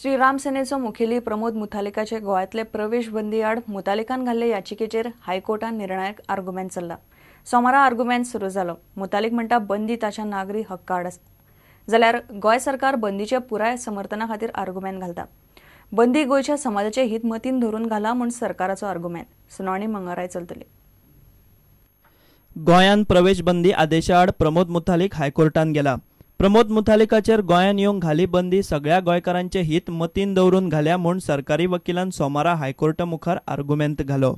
श्री राम सेनेचो मुखेली प्रमोद मुथालिकाचे गोव्यांतले प्रवेश बंदी आड मुतालिकान घाल्ले याचिकेचेर हायकोर्टान निर्णायक आर्गुमेंट चल्ला. सोमारा आर्गुमेंट सुरू जालो. मुतालिक म्हणटा बंदी ताच्या नागरी हक्का आड आसा, जाल्यार गोंय सरकार बंदीच्या पुराय समर्थना खातीर आर्गुमेंट घालता. बंदी गोंयच्या समाजाचे हित मतीन धरून घाला म्हूण सरकाराचो आर्गुमेंट. सुनावणी मंगळाराय चलतली. गोंयांत प्रवेश बंदी आदेशा आड प्रमोद मुथालिक हायकोर्टान गेला. प्रमोद मुथालिकाचेर गोंयांत येवंक घाली बंदी सगळ्या गोंयकारांचे हित मतीन दवरून घाल्या म्हूण सरकारी वकिलान सोमारा हायकोर्टा मुखार आर्गुमेंत घालो.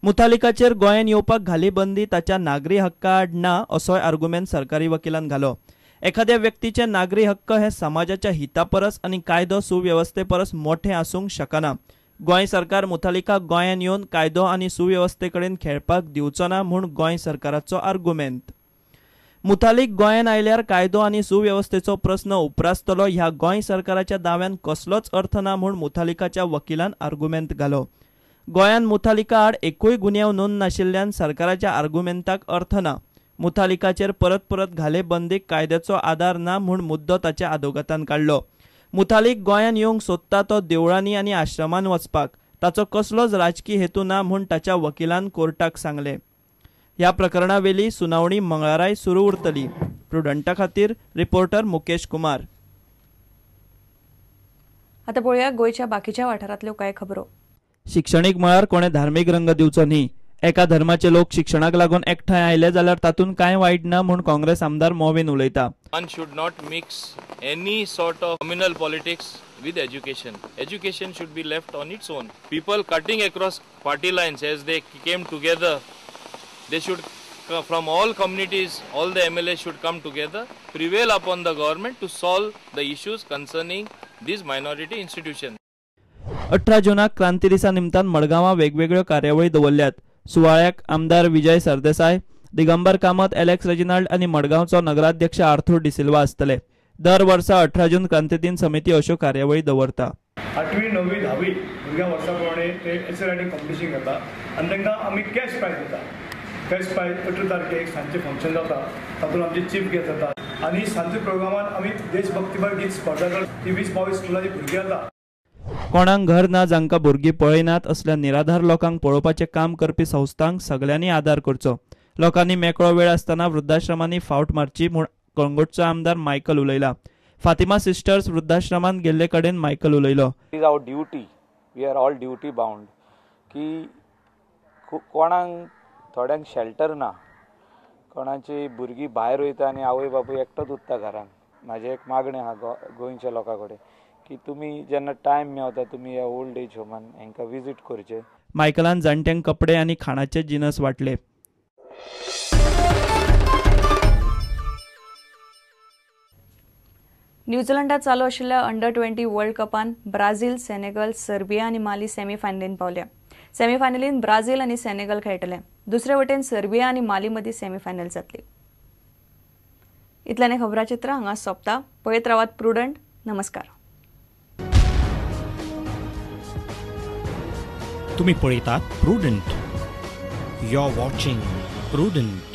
मुथालिकाचेर गोंयांत येवपाक घाली बंदी ताच्या नागरी हक्का आड ना असोय आर्गुमेंत सरकारी वकिलान घालो. एखाद्या व्यक्तीचे नागरी हक्क हे समाजाच्या हिता परस आनी कायदो सुवेवस्थे परस मोठे आसूंक शकना. गोंय सरकार मुथालिकाक गोंयांत येवन कायदो आनी सुवेवस्थे कडेन खेळपाक दिवचो ना म्हूण गोंय सरकाराचो आर्गुमेंत. मुथालिक गोंयांत आयल्यार कायदो आनी सुवेवस्थेचो प्रस्न उप्रासतलो ह्या गोंय सरकाराच्या दाव्यान कसलोच अर्थ ना म्हूण मुथालिकाच्या वकिलान आर्गुमेंत घालो. गोंयांत मुथालिका आड एकूय गुन्यांव नोंद नाशिल्ल्यान सरकाराच्या आर्गुमेंताक अर्थ ना. मुथालिकाचेर परत परत घाले बंदीक कायद्याचो आदार ना म्हूण मुद्दो ताच्या आदोगातान काडलो. मुथालिक गोंयांत येवंक सोदता तो देवळांनी आनी आश्रमान वचपाक, ताचो कसलोच राजकी हेतू ना म्हूण ताच्या वकिलान कोर्टाक सांगलें. ह्या प्रकरणावेली सुनावणी मंगळाराय सुरू उरतली. प्रुडंटा खातीर रिपोर्टर मुकेश कुमार. आतां पळोवया गोंयच्या बाकीच्या वाठारांतल्यो कांय खबरो. शिक्षणीक मळार कोणे धार्मीक रंग दिवचो न्ही. एका धर्माचे लोक शिक्षणाक लागून एकठांय आयले जाल्यार तातूंत कांय वायट ना म्हूण काँग्रेस आमदार मोविन उलयता. One should not mix any sort of communal politics with education. Education should be left on its own. People cutting across party lines as they came together, they should from all communities, all the MLAs should come together, prevail upon the government to solve the issues concerning these minority institutions. 18 जूनाक क्रांती दिसा निमतान मडगांवां वेगवेगळ्यो कार्यावळी दवरल्यात. सुवाळ्याक आमदार Vijay Sardesai, Digambar Kamat, Alex Reginald आनी मडगांवचो नगराध्यक्ष आर्थूर डिसिल्वा आसतले. दर वर्सा 18 जून क्रांती दिन समिती अश्यो कार्यावळी दवरता. 8वी 9वी 10वी भुरग्यां वर्सा प्रमाणे ते एसे रायटींग कॉम्पिटिशन घेता आनी तांकां आमी कॅश प्रायज दिता. कॅश प्रायज 18 तारखेक सांजचें फंक्शन जाता, तातूंत आमचे चीफ गेस्ट जाता आनी सांजच्या प्रोग्रामान आमी देशभक्तीपर गीत स्पर्धा करता. ती 20-22 स्कुलांची भुरगीं येता. कोणाक घर ना, जांकां भुरगीं पळयनात असल्या निराधार लोकांक पळोवपाचें काम करपी संस्थांक सगल्यांनी आदार करचो. लोकांनी मेकळो वेळ आसतना वृद्धाश्रमांनी फावट मारची म्हूण कळंगूटचो आमदार मायकल उलयला. फातिमा सिस्टर्स वृद्धाश्रमांत गेल्ले कडेन मायकल उलयलो. It is our duty, we are all duty bound की कोणाक थोड्यांक शेल्टर ना, कोणाची भुरगीं भायर वयता आनी आवय बापूय एकटोच उरता घरान. म्हाजें एक मागणें आहा गोंयच्या लोकां कडेन की तुमी जेन्ना टायम मेवता तुमी ह्या ओल्ड एज होमान हांकां विजीट करचे. मायकलान जाणट्यांक कपडे आनी खाणाचे जिनस वांटले. न्यूझीलंडात चालू आशिल्ल्या अंडर 20 वर्ल्ड कपान ब्राझील, सेनेगल, सर्बिया आनी माली सेमीफायनलीन पावल्या. सेमीफायनलीन ब्राझील आनी सेनेगल खेळटले. दुसरे वटेन सर्बिया आनी माली मदीं सेमीफायनल जातली. इतल्याने खबराचित्र हांगा सोंपता. पळयत रावात प्रुडंट. नमस्कार. तुम्ही पळयतात Prudent. You are watching Prudent.